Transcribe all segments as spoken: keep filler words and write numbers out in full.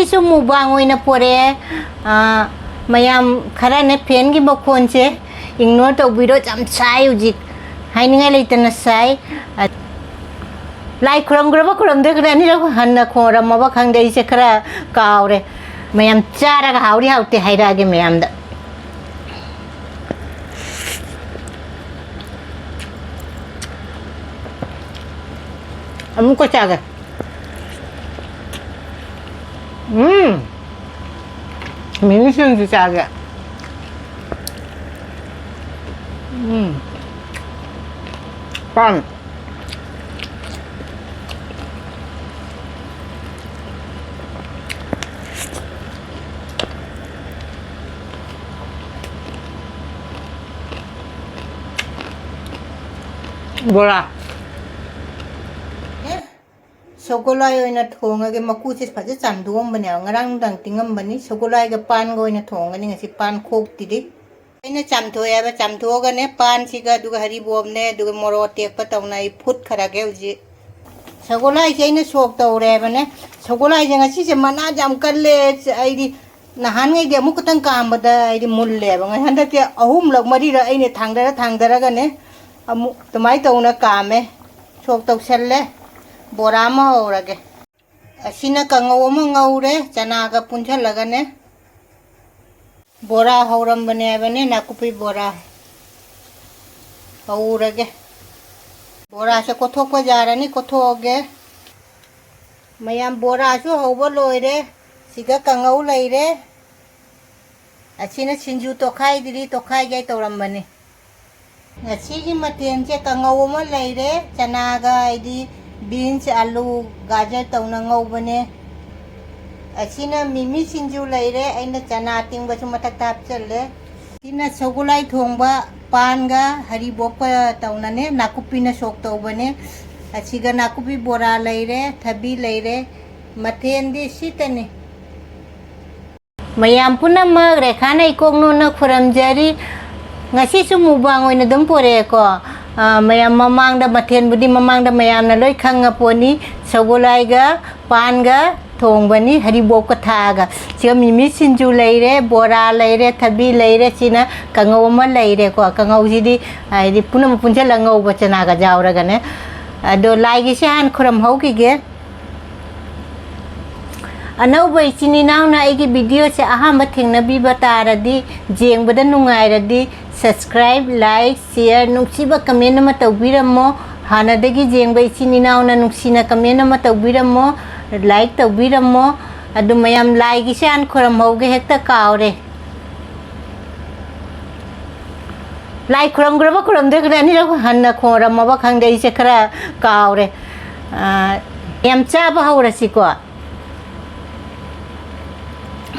ꯁꯤꯁꯨ ꯃꯨꯛꯕꯥꯡ ꯑꯣꯏꯅ ꯄꯣꯔꯛꯑꯦ꯫ ꯑꯥ, ꯃꯌꯥꯝ ꯈꯔꯅ ꯐꯦꯟꯒꯤ ꯃꯈꯣꯟꯁꯦ ꯏꯒꯅꯣꯔ ꯇꯧꯕꯤꯔꯣ, ꯌꯥꯝ ꯁꯥꯏ ꯍꯧꯖꯤꯛ, ꯍꯥꯏꯅꯤꯡꯉꯥꯏ ꯂꯩꯇꯅ ꯁꯥꯏ꯫ ꯑ, ꯂꯥꯏ ꯈꯨꯔꯝꯈ꯭ꯔꯕ ꯈꯨꯔꯝꯗ꯭ꯔꯒꯅ ꯑꯅꯤꯔꯛ ꯍꯟꯅ ꯈꯨꯔꯝꯃꯕ ꯈꯪꯗꯦ, ꯑꯩꯁꯦ ꯈꯔ ꯀꯥꯎꯔꯦ꯫ ꯃꯌꯥꯝ ꯆꯥꯔꯒ ꯍꯥꯎꯔꯤ ꯍꯥꯎꯇꯦ ꯍꯥꯏꯔꯛꯑꯒꯦ ꯃꯌꯥꯝꯗ꯫ ꯑꯃꯨꯛꯀ ꯆꯥꯒꯦ꯫ ꯎꯝ꯫ ꯃꯤꯃꯤ ꯁꯤꯡꯖꯨ ꯆꯥꯒꯦ꯫ ꯎꯝ꯫ ꯄꯥꯝꯃꯤ꯫ ꯕꯣꯔꯥ꯫ ꯁꯒꯣꯜ ꯍꯋꯥꯏ ꯑꯣꯏꯅ ꯊꯣꯡꯉꯒꯦ꯫ ꯃꯀꯨꯁꯦ ꯐꯖ ꯆꯥꯝꯊꯣꯛꯑꯝꯕꯅꯦꯕ, ꯉꯔꯥꯡ ꯅꯨꯡꯗꯥꯡ ꯇꯤꯡꯉꯝꯕꯅꯤ꯫ ꯁꯒꯣꯜ ꯍꯋꯥꯏꯒ ꯄꯥꯟꯒ ꯑꯣꯏꯅ ꯊꯣꯡꯒꯅꯤ ꯉꯁꯤ, ꯄꯥꯟ ꯈꯣꯛꯇꯤꯗꯤ꯫ ꯑꯩꯅ ꯆꯥꯝꯊꯣꯛꯑꯦꯕ, ꯆꯥꯝꯊꯣꯛꯑꯒꯅꯦ ꯄꯥꯟꯁꯤꯒ ꯑꯗꯨꯒ ꯍꯔꯤꯕꯣꯞꯅꯦ ꯑꯗꯨꯒ ꯃꯣꯔꯣꯛ ꯑꯇꯦꯛꯄ ꯇꯧꯅ ꯑꯩ ꯐꯨꯠꯈ꯭ꯔꯒꯦ ꯍꯧꯖꯤꯛ꯫ ꯁꯒꯣꯜ ꯍꯋꯥꯏꯁꯦ ꯑꯩꯅ ꯁꯣꯛ ꯇꯧꯔꯦꯕꯅꯦ꯫ ꯁꯒꯣꯜ ꯍꯋꯥꯏꯁꯦ ꯉꯁꯤꯁꯦ ꯃꯅꯥꯁꯦ ꯌꯥꯝ ꯀꯜꯂꯦ꯫ ꯑꯩꯗꯤ ꯅꯍꯥꯟꯉꯩꯗꯤ ꯑꯃꯨꯛ ꯈꯛꯇꯪ ꯀꯥꯝꯕꯗ ꯑꯩꯗꯤ ꯃꯨꯜꯂꯦꯕ꯫ ꯉ-, ꯍꯟꯗꯛꯇꯤ ꯑꯍꯨꯝꯂꯛ ꯃꯔꯤꯔꯛ ꯑꯩꯅ ꯊꯥꯡꯗꯔ ꯊꯥꯡꯗꯔꯒꯅꯦ ꯑꯃꯨꯛ ꯑꯗꯨꯃꯥꯏꯅ ꯇꯧꯅ ꯀꯥꯝꯃꯦ꯫ ꯁꯣꯛ ꯇꯧꯁꯜꯂꯦ꯫ ꯕꯣꯔꯥ ꯑꯃ ꯍꯧꯔꯒꯦ꯫ ꯑꯁꯤꯅ ꯀꯥꯡꯉꯧ ꯑꯃ ꯉꯧꯔꯦ, ꯆꯅꯥꯒ ꯄꯨꯟꯁꯤꯜꯂꯒꯅꯦ꯫ ꯕꯣꯔꯥ ꯍꯧꯔꯝꯕꯅꯦꯕꯅꯦ, ꯅꯥꯀꯨꯞꯄꯤ ꯕꯣꯔꯥ ꯍꯧꯔꯒꯦ꯫ ꯕꯣꯔꯥꯁꯦ ꯀꯣꯠꯊꯣꯛꯄ ꯌꯥꯔꯅꯤ, ꯀꯣꯠꯊꯣꯛꯑꯒꯦ꯫ ꯃꯌꯥꯝ ꯕꯣꯔꯥꯁꯨ ꯍꯧꯕ ꯂꯣꯏꯔꯦ꯫ ꯁꯤꯒ ꯀꯥꯡꯉꯧ ꯂꯩꯔꯦ꯫ ꯑꯁꯤꯅ ꯁꯤꯡꯖꯨ ꯇꯣꯈꯥꯏꯗ꯭ꯔꯤ, ꯇꯣꯈꯥꯏꯒꯦ ꯇꯧꯔꯝꯕꯅꯤ꯫ ꯉꯁꯤꯒꯤ ꯃꯊꯦꯜꯁꯦ ꯀꯥꯡꯉꯧ ꯑꯃ ꯂꯩꯔꯦ, ꯆꯅꯥꯒ ꯍꯥꯏꯗꯤ ꯕꯤꯟꯁ, ꯑꯂꯨ, ꯒꯥꯖꯔ ꯇꯧꯅ ꯉꯧꯕꯅꯦ꯫ ꯑꯁꯤꯅ ꯃꯤꯃꯤ ꯁꯤꯡꯖꯨ ꯂꯩꯔꯦ, ꯑꯩꯅ ꯆꯅꯥ ꯑꯇꯤꯡꯕꯁꯨ ꯃꯊꯛꯇ ꯍꯥꯞꯆꯜꯂꯦ꯫ ꯁꯤꯅ ꯁꯒꯣꯜꯍꯋꯥꯏ ꯊꯣꯡꯕ, ꯄꯥꯟꯒ ꯍꯔꯤꯕꯣꯞꯀ ꯇꯧꯅꯅꯦ, ꯅꯥꯀꯨꯞꯄꯤꯅ ꯁꯣꯛ ꯇꯧꯕꯅꯦ꯫ ꯑꯁꯤꯒ ꯅꯥꯀꯨꯞꯄꯤ ꯕꯣꯔꯥ ꯂꯩꯔꯦ, ꯊꯕꯤ ꯂꯩꯔꯦ, ꯃꯊꯦꯜꯗꯤ ꯁꯤꯇꯅꯤ꯫ ꯃꯌꯥꯝ ꯄꯨꯝꯅꯃꯛ ꯔꯦꯈꯥꯅ ꯏꯀꯣꯛ ꯅꯣꯟꯅ ꯈꯨꯔꯝꯖꯔꯤ꯫ ꯉꯁꯤꯁꯨ ꯃꯨꯛꯕꯥꯡ ꯑꯣꯏꯅ ꯑꯗꯨꯝ ꯄꯣꯔꯛꯑꯦꯀꯣ꯫ ꯑ, ꯃꯌꯥꯝ ꯃꯃꯥꯡꯗ, ꯃꯊꯦꯜꯕꯨꯗꯤ ꯃꯃꯥꯡꯗ ꯃꯌꯥꯝꯅ ꯂꯣꯏ ꯈꯪꯉ ꯄꯣꯠꯅꯤ꯫ ꯁꯒꯣꯜꯍꯋꯥꯏꯒ ꯄꯥꯟꯒ ꯊꯣꯡꯕꯅꯤ, ꯍꯔꯤꯕꯣꯞꯀ ꯊꯥꯛꯑꯒ꯫ ꯁꯤꯒ ꯃꯤꯃꯤ ꯁꯤꯡꯖꯨ ꯂꯩꯔꯦ, ꯕꯣꯔꯥ ꯂꯩꯔꯦ, ꯊꯕꯤ ꯂꯩꯔꯦ, ꯁꯤꯅ ꯀꯥꯡꯉꯧ ꯑꯃ ꯂꯩꯔꯦꯀꯣ꯫ ꯀꯥꯡꯉꯧꯁꯤꯗꯤ ꯍꯥꯏꯗꯤ ꯄꯨꯝꯅꯃꯛ ꯄꯨꯟꯁꯤꯜꯂꯒ ꯉꯧꯕ, ꯆꯅꯥꯒ ꯌꯥꯎꯔꯒꯅꯦ꯫ ꯑꯗꯣ ꯂꯥꯏꯒꯤꯁꯦ ꯍꯥꯟꯅ ꯈꯨꯔꯨꯝꯍꯧꯈꯤꯒꯦ꯫ ꯑꯅꯧꯕ ꯏꯆꯤꯟ ꯏꯅꯥꯎꯅ ꯑꯩꯒꯤ videoꯁꯦ ꯑꯍꯥꯟꯕ ꯊꯦꯡꯅꯕꯤꯕ ꯇꯥꯔꯗꯤ, ꯌꯦꯡꯕꯗ ꯅꯨꯡꯉꯥꯏꯔꯗꯤ, subscribe, like, share, ꯅꯨꯡꯁꯤꯕ comment ꯑꯃ ꯇꯧꯕꯤꯔꯝꯃꯣ꯫ ꯍꯥꯟꯅꯗꯒꯤ ꯌꯦꯡꯕ ꯏꯆꯤꯟ ꯏꯅꯥꯎꯅ ꯅꯨꯡꯁꯤꯅ comment ꯑꯃ ꯇꯧꯕꯤꯔꯝꯃꯣ, like ꯇꯧꯕꯤꯔꯝꯃꯣ꯫ ꯑꯗꯨ ꯃꯌꯥꯝ ꯂꯥꯏꯒꯤꯁꯦ ꯍꯥꯟꯅ ꯈꯨꯔꯨꯝꯍꯧꯒꯦ, ꯍꯦꯛꯇ ꯀꯥꯎꯔꯦ꯫ ꯂꯥꯏ ꯈꯨꯔꯨꯝꯈ꯭ꯔꯕ ꯈꯨꯔꯨꯝꯗ꯭ꯔꯒꯅ ꯑꯅꯤꯔꯛ ꯍꯟꯅ ꯈꯨꯔꯨꯝꯃꯕ ꯈꯪꯗꯦ, ꯑꯩꯁꯦ ꯈꯔ ꯀꯥꯎꯔꯦ꯫ ꯑꯥ, ꯌꯥꯝ ꯆꯥꯕ ꯍꯧꯔꯁꯤꯀꯣ꯫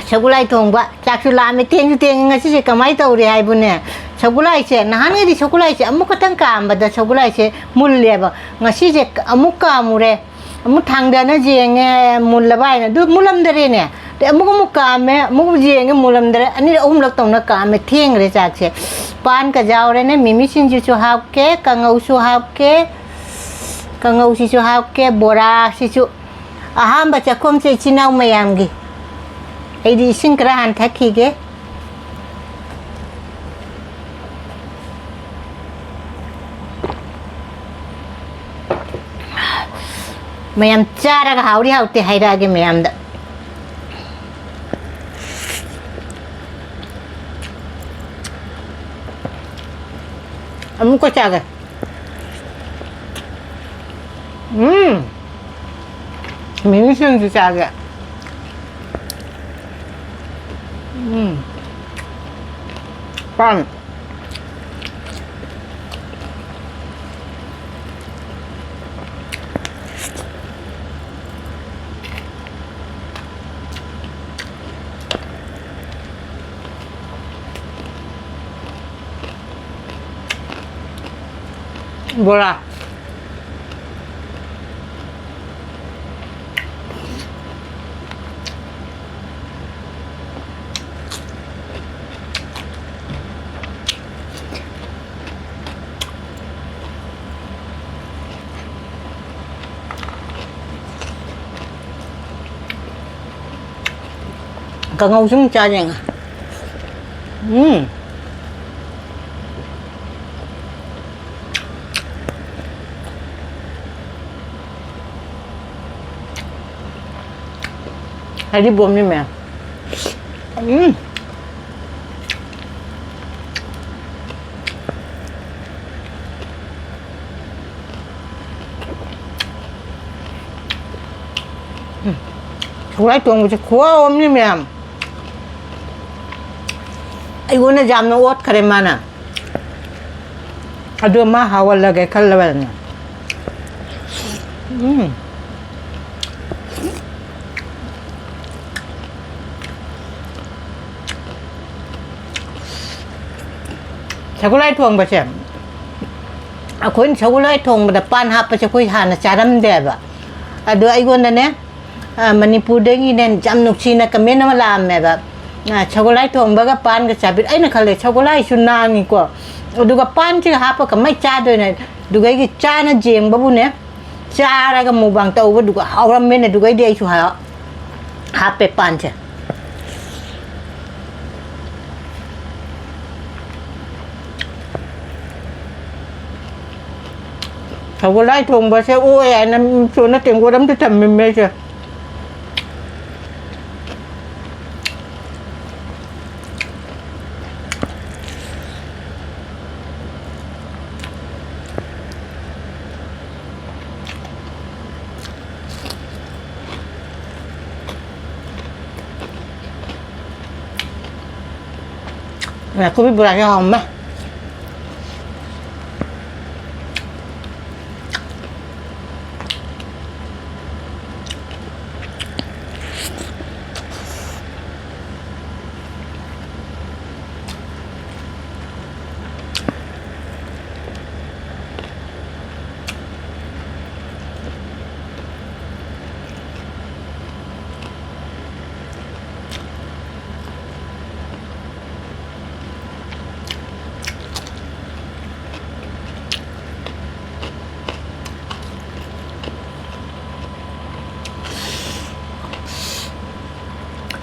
ꯁꯒꯣꯜꯍꯋꯥꯏ ꯊꯣꯡꯕ꯫ ꯆꯥꯛꯁꯨ ꯂꯥꯝꯃꯦ, ꯊꯦꯡꯁꯨ ꯊꯦꯡꯉꯦ꯫ ꯉꯁꯤꯁꯦ ꯀꯃꯥꯏꯅ ꯇꯧꯔꯤ ꯍꯥꯏꯕꯨꯅꯦ, ꯁꯒꯣꯜꯍꯋꯥꯏꯁꯦ, ꯅꯍꯥꯟꯒꯩꯗꯤ ꯁꯒꯣꯜꯍꯋꯥꯏꯁꯦ ꯑꯃꯨꯛ ꯈꯛꯇꯪ ꯀꯥꯝꯕꯗ ꯁꯒꯣꯜꯍꯋꯥꯏꯁꯦ ꯃꯨꯜꯂꯦꯕ꯫ ꯉꯁꯤꯁꯦ ꯑꯃꯨꯛ ꯀꯥꯝꯃꯨꯔꯦ, ꯑꯃꯨꯛ ꯊꯥꯡꯗꯅ ꯌꯦꯡꯉꯦ, ꯃꯨꯜꯂꯕ ꯍꯥꯏꯅ꯫ ꯑꯗꯨ ꯃꯨꯜꯂꯝꯗꯔꯦꯅꯦ꯫ ꯑꯗꯩ ꯑꯃꯨꯛ, ꯑꯃꯨꯛ ꯀꯥꯝꯃꯦ, ꯑꯃꯨꯛ ꯌꯦꯡꯉꯦ, ꯃꯨꯜꯂꯝꯗꯔꯦ꯫ ꯑꯅꯤꯔꯛ ꯑꯍꯨꯝꯂꯛ ꯇꯧꯅ ꯀꯥꯝꯃꯦ, ꯊꯦꯡꯈ꯭ꯔꯦ ꯆꯥꯛꯁꯦ꯫ ꯄꯥꯟꯒ ꯌꯥꯎꯔꯦꯅꯦ, ꯃꯤꯃꯤ ꯁꯤꯡꯖꯨꯁꯨ ꯍꯥꯞꯀꯦ, ꯀꯥꯡꯉꯧꯁꯨ ꯍꯥꯞꯀꯦ, ꯀꯥꯡꯉꯧꯁꯤꯁꯨ ꯍꯥꯞꯀꯦ, ꯕꯣꯔꯥꯁꯤꯁꯨ꯫ ꯑꯍꯥꯟꯕ ꯆꯥꯛꯈꯨꯝꯁꯦ ꯏꯆꯤꯟ ꯏꯅꯥꯎ ꯃꯌꯥꯝꯒꯤ꯫ ꯑꯩꯗꯤ ꯏꯁꯤꯡ ꯈꯔ ꯍꯥꯟꯅ ꯊꯛꯈꯤꯒꯦ꯫ ꯃꯌꯥꯝ ꯆꯥꯔꯒ ꯍꯥꯎꯔꯤ ꯍꯥꯎꯇꯦ ꯍꯥꯏꯔꯛꯑꯒꯦ ꯃꯌꯥꯝꯗ꯫ ꯑꯃꯨꯛꯀ ꯆꯥꯒꯦ꯫ ꯎꯝ꯫ ꯃꯤꯃꯤ ꯁꯤꯡꯖꯨ ꯆꯥꯒꯦ꯫ ꯎꯝ꯫ ꯄꯥꯟ꯫ ꯕꯣꯔꯥ꯫ ꯀꯥꯡꯉꯧꯁꯨ ꯑꯃꯨꯛ ꯆꯥꯁꯦ꯫ ꯎꯝ꯫ ꯍꯥꯏꯗꯤ ꯕꯣꯝꯅꯤ ꯃꯌꯥꯝ꯫ ꯎꯝ꯫ ꯁꯒꯣꯜ ꯍꯋꯥꯏ ꯊꯣꯡꯕꯁꯦ ꯈꯨꯍꯥꯎ ꯑꯃꯅꯤ ꯃꯌꯥꯝ꯫ ꯑꯩꯉꯣꯟꯗ ꯌꯥꯝꯅ ꯑꯣꯠꯈꯔꯦ ꯃꯥꯅ꯫ ꯑꯗꯣ ꯃꯥ ꯍꯥꯎꯍꯜꯂꯒꯦ ꯈꯜꯂꯕꯅꯦ꯫ ꯎꯝ꯫ ꯁꯒꯣꯜ ꯍꯋꯥꯏ ꯊꯣꯡꯕꯁꯦ, ꯑꯩꯈꯣꯏꯅ ꯁꯒꯣꯜ ꯍꯋꯥꯏ ꯊꯣꯡꯕꯗ ꯄꯥꯟ ꯍꯥꯞꯄꯁꯦ ꯑꯩꯈꯣꯏ ꯍꯥꯟꯅ ꯆꯥꯔꯝꯗꯦꯕ꯫ ꯑꯗꯣ ꯑꯩꯉꯣꯟꯗꯅꯦ, ꯑ, ꯃꯅꯤꯄꯨꯔꯗꯒꯤꯅꯦ ꯌꯥꯝ ꯅꯨꯡꯁꯤꯅ comment ꯑꯃ ꯂꯥꯛꯑꯝꯃꯦꯕ꯫ ꯑ, "ꯁꯒꯣꯜ ꯍꯋꯥꯏ ꯊꯣꯡꯕꯒ ꯄꯥꯟꯒ ꯆꯥꯕꯤꯔꯣ?" ꯑꯩꯅ ꯈꯜꯂꯦ, "ꯁꯒꯣꯜ ꯍꯋꯥꯏꯁꯨ ꯅꯥꯡꯉꯤꯀꯣ, ꯑꯗꯨꯒ ꯄꯥꯟꯁꯤꯒ ꯍꯥꯞꯄ ꯀꯃꯥꯏꯅ ꯆꯥꯗꯣꯏꯅꯣ?" ꯑꯗꯨꯒ ꯑꯩꯒꯤ ꯆꯥꯅ ꯌꯦꯡꯕꯕꯨꯅꯦ, ꯆꯥꯔꯒ mukbang ꯇꯧꯕꯗꯨꯒ ꯍꯥꯎꯔꯝꯃꯦꯅꯦ꯫ ꯑꯗꯨꯒꯩꯗꯤ ꯑꯩꯁꯨ ꯍꯥ-, ꯍꯥꯞꯄꯦ ꯄꯥꯟꯁꯦ꯫ ꯁꯒꯣꯜ ꯍꯋꯥꯏ ꯊꯣꯡꯕꯁꯦ ꯑꯣꯏ ꯍꯥꯏꯅ ꯁꯣꯟꯅ ꯇꯦꯡꯀꯣꯠ ꯑꯝꯇ ꯊꯝꯃꯤꯃꯦ ꯑꯩꯁꯦ꯫ ꯅꯥꯀꯨꯞꯄꯤ ꯕꯣꯔꯥꯁꯦ ꯍꯥꯎꯔꯝꯃꯦ꯫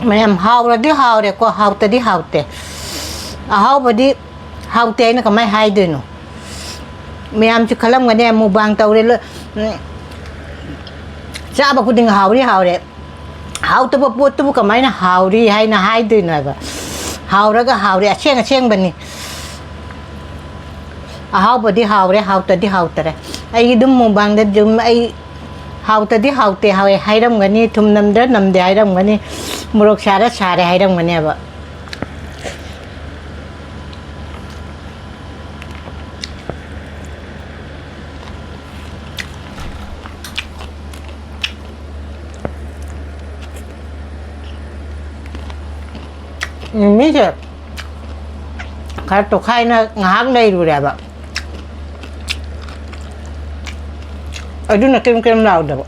ꯃꯌꯥꯝ, ꯍꯥꯎꯔꯗꯤ ꯍꯥꯎꯔꯦꯀꯣ, ꯍꯥꯎꯇꯗꯤ ꯍꯥꯎꯇꯦ꯫ ꯑꯍꯥꯎꯕꯗꯤ ꯍꯥꯎꯇꯦ ꯍꯥꯏꯅ ꯀꯃꯥꯏ ꯍꯥꯏꯗꯣꯏꯅꯣ? ꯃꯌꯥꯝꯁꯨ ꯈꯜꯂꯝꯒꯅꯤ, "ꯃꯨꯛꯕꯥꯡ ꯇꯧꯔꯦ, ꯂꯣ-, ꯎꯝ, ꯆꯥꯕ ꯈꯨꯗꯤꯡ ꯍꯥꯎꯔꯤ ꯍꯥꯎꯔꯦ꯫ ꯍꯥꯎꯇꯕ ꯄꯣꯠꯇꯨꯕꯨ ꯀꯃꯥꯏꯅ ꯍꯥꯎꯔꯤ ꯍꯥꯏꯅ ꯍꯥꯏꯗꯣꯏꯅꯣ?" ꯍꯥꯏꯕ꯫ ꯍꯥꯎꯔꯒ ꯍꯥꯎꯔꯦ, ꯑꯁꯦꯡ ꯑꯁꯦꯡꯕꯅꯤ꯫ ꯑꯍꯥꯎꯕꯗꯤ ꯍꯥꯎꯔꯦ, ꯍꯥꯎꯇꯗꯤ ꯍꯥꯎꯇꯔꯦ꯫ ꯑꯩ ꯑꯗꯨꯝ ꯃꯨꯛꯕꯥꯡꯗ ꯑꯗꯨꯝ ꯑꯩ ꯍꯥꯎꯇꯗꯤ ꯍꯥꯎꯇꯦ, ꯍꯥꯎꯋꯦ ꯍꯥꯏꯔꯝꯒꯅꯤ, ꯊꯨꯝ ꯅꯝꯗ꯭ꯔ ꯅꯝꯗꯦ ꯍꯥꯏꯔꯝꯒꯅꯤ, ꯃꯣꯔꯣꯛ ꯁꯥꯔ ꯁꯥꯔꯦ ꯍꯥꯏꯔꯝꯒꯅꯦꯕ꯫ ꯃꯤꯁꯦ ꯈꯔ ꯇꯣꯈꯥꯏꯅ ꯉꯥꯏꯍꯥꯛ ꯂꯩꯔꯨꯔꯦꯕ, ꯑꯗꯨꯅ ꯀꯔꯤꯝ ꯀꯔꯤꯝ ꯂꯥꯎꯗꯕ꯫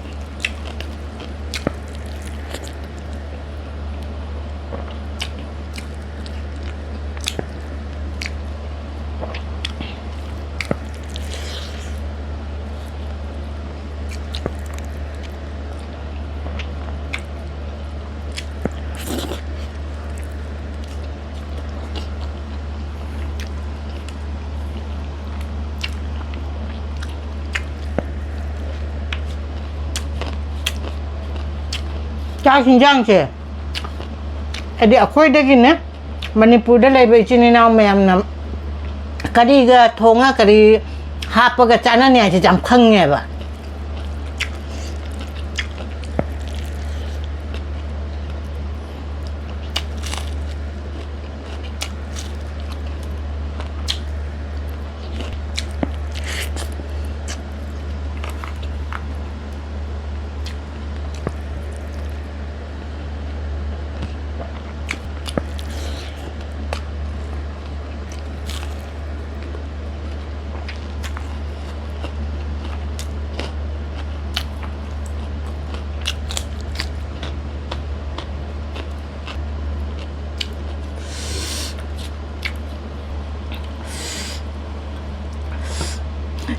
ꯆꯥꯛ ꯍꯤꯟꯖꯥꯡꯁꯦ ꯍꯥꯏꯗꯤ ꯑꯩꯈꯣꯏꯗꯒꯤꯅꯦ, ꯃꯅꯤꯄꯨꯔꯗ ꯂꯩꯕ ꯏꯆꯤꯟ ꯏꯅꯥꯎ ꯃꯌꯥꯝꯅ ꯀꯔꯤꯒ ꯊꯣꯡꯉ ꯀꯔꯤ ꯍꯥꯞꯄꯒ ꯆꯥꯅꯅꯤ ꯍꯥꯏꯁꯦ ꯌꯥꯝ ꯈꯪꯉꯦꯕ꯫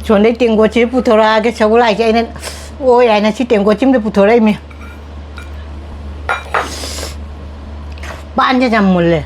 ꯁꯣꯝꯗꯩ ꯇꯦꯡꯀꯣꯠꯁꯤ ꯄꯨꯊꯣꯔꯛꯑꯒꯦ, ꯁꯒꯣꯜ ꯍꯋꯥꯏꯁꯦ ꯑꯩꯅ ꯑꯣꯏ ꯍꯥꯏꯅ ꯁꯤ ꯇꯦꯡꯀꯣꯠꯁꯤꯃꯗ ꯄꯨꯊꯣꯔꯛꯏꯃꯤ꯫ ꯄꯥꯟꯁꯦ ꯌꯥꯝ ꯃꯨꯜꯂꯦ꯫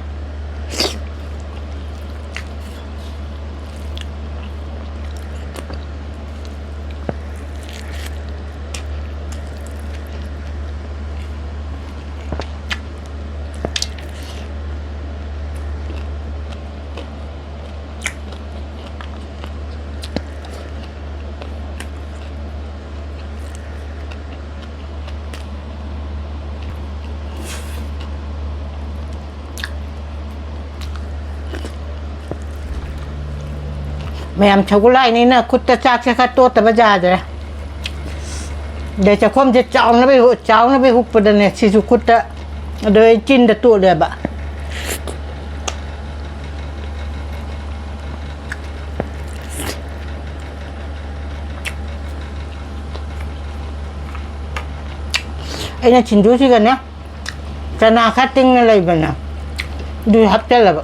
ꯃꯌꯥꯝ ꯁꯒꯣꯜ ꯂꯥꯏꯅꯤꯅ ꯈꯨꯠꯇ ꯆꯥꯛꯁꯦ ꯈꯔ ꯇꯣꯠꯇꯕ ꯌꯥꯗ꯭ꯔꯦ꯫ ꯑꯗꯩ ꯆꯥꯛꯈꯣꯝꯁꯦ ꯆꯥꯎꯅꯕ, ꯆꯥꯎꯅꯕ ꯍꯨꯛꯄꯗꯅꯦ ꯁꯤꯁꯨ ꯈꯨꯠꯇ, ꯑꯗꯣ ꯑꯩ ꯆꯤꯟꯗ ꯇꯣꯠꯂꯦꯕ꯫ ꯑꯩꯅ ꯁꯤꯡꯖꯨꯁꯤꯒꯅꯦ ꯆꯅꯥ ꯈꯔ ꯇꯤꯡꯅ ꯂꯩꯕꯅꯦ, ꯑꯗꯨ ꯍꯥꯞꯆꯜꯂꯕ꯫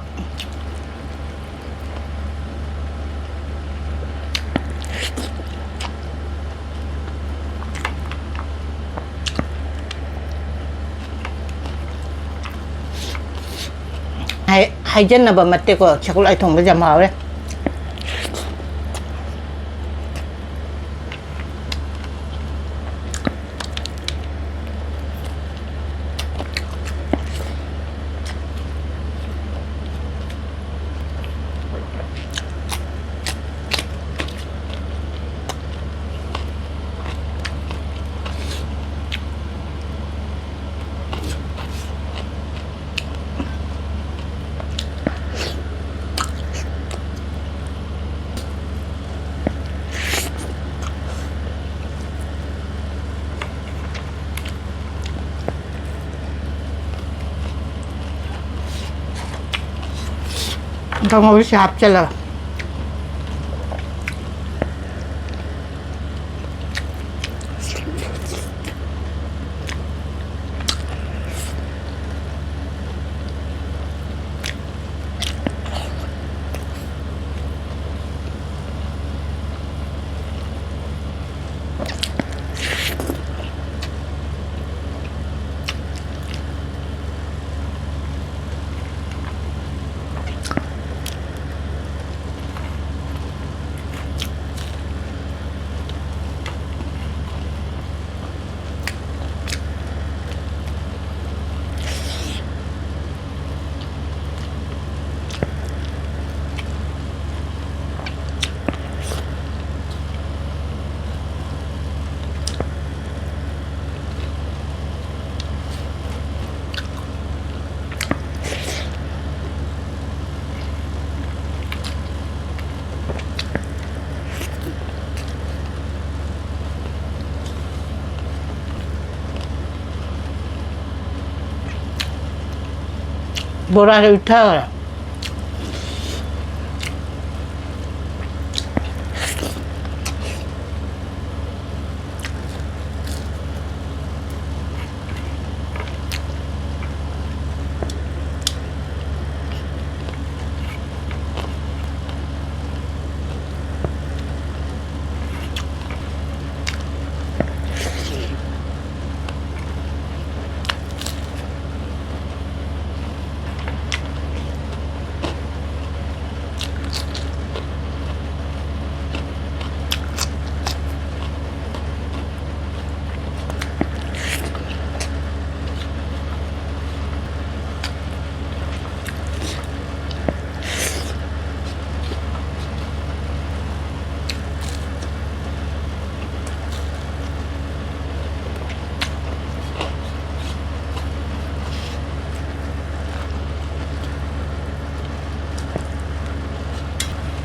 ꯍꯥꯏ-, ꯍꯥꯏꯖꯟꯅꯕ ꯅꯠꯇꯦꯀꯣ, ꯁꯒꯣꯜ ꯍꯋꯥꯏ ꯊꯣꯡꯕꯁꯦ ꯌꯥꯝ ꯍꯥꯎꯋꯦ꯫ ꯀꯥꯡꯉꯧꯁꯦ ꯍꯥꯞꯆꯜꯂꯒ꯫ ꯕꯣꯔꯥꯁꯦ ꯎꯠꯊꯔꯦ꯫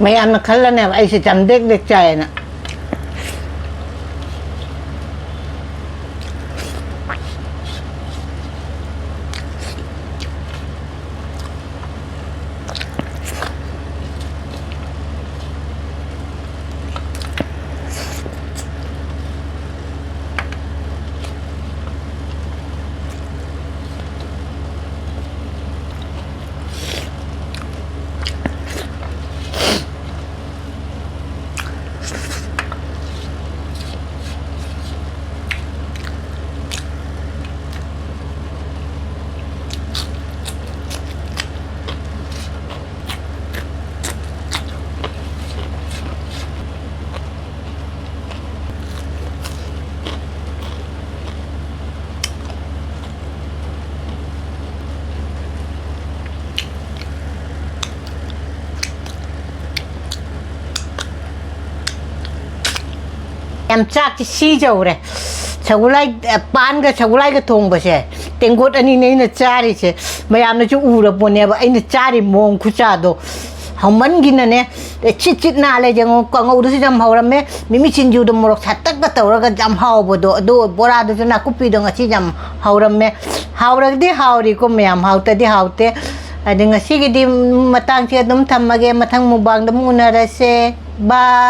ꯃꯌꯥꯝꯅ ꯈꯜꯂꯅꯦꯕ ꯑꯩꯁꯦ ꯆꯝꯗꯦꯛ ꯗꯦꯛ ꯆꯥꯏꯌꯦꯅ꯫ ꯌꯥꯝ ꯆꯥꯛꯁꯤ ꯁꯤꯖꯧꯔꯦ꯫ ꯁꯒꯣꯜꯍꯋꯥꯏ, ꯄꯥꯟꯒ ꯁꯒꯣꯜꯍꯋꯥꯏꯒ ꯊꯣꯡꯕꯁꯦ ꯇꯦꯡꯀꯣꯠ ꯑꯅꯤꯅꯦ ꯑꯩꯅ ꯆꯥꯔꯤꯁꯦ꯫ ꯃꯌꯥꯝꯅꯁꯨ ꯎꯔꯕꯣꯅꯦꯕ ꯑꯩꯅ ꯆꯥꯔꯤ ꯃꯑꯣꯡ ꯈꯨꯆꯥꯗꯣ꯫ ꯍꯥꯎꯃꯟꯒꯤꯅꯅꯦ ꯆꯤꯠ ꯆꯤꯠ ꯅꯥꯜꯂꯦ꯫ ꯌꯦꯡꯉꯣ, ꯀꯥꯡꯉꯧꯗꯨꯁꯨ ꯌꯥꯝ ꯍꯧꯔꯝꯃꯦ꯫ ꯃꯤꯃꯤ ꯁꯤꯡꯖꯨꯗꯣ ꯃꯣꯔꯣꯛ ꯁꯥꯇꯛꯀ ꯇꯧꯔꯒ ꯌꯥꯝ ꯍꯥꯎꯕꯗꯣ, ꯑꯗꯨ ꯕꯣꯔꯥꯗꯨꯁꯨ ꯅꯥꯀꯨꯞꯄꯤꯗꯣ ꯉꯁꯤ ꯌꯥꯝ ꯍꯧꯔꯝꯃꯦ꯫ ꯍꯥꯎꯔꯒꯗꯤ ꯍꯥꯎꯔꯤꯀꯣ ꯃꯌꯥꯝ, ꯍꯥꯎꯇꯗꯤ ꯍꯥꯎꯇꯦ꯫ ꯑꯗꯩ ꯉꯁꯤꯒꯤꯗꯤ ꯃꯇꯥꯡꯁꯤ ꯑꯗꯨꯝ ꯊꯝꯃꯒꯦ, ꯃꯊꯪ ꯃꯨꯛꯕꯥꯡꯗ ꯑꯃꯨꯛ ꯎꯅꯔꯁꯦ꯫ ꯕꯥꯏ꯫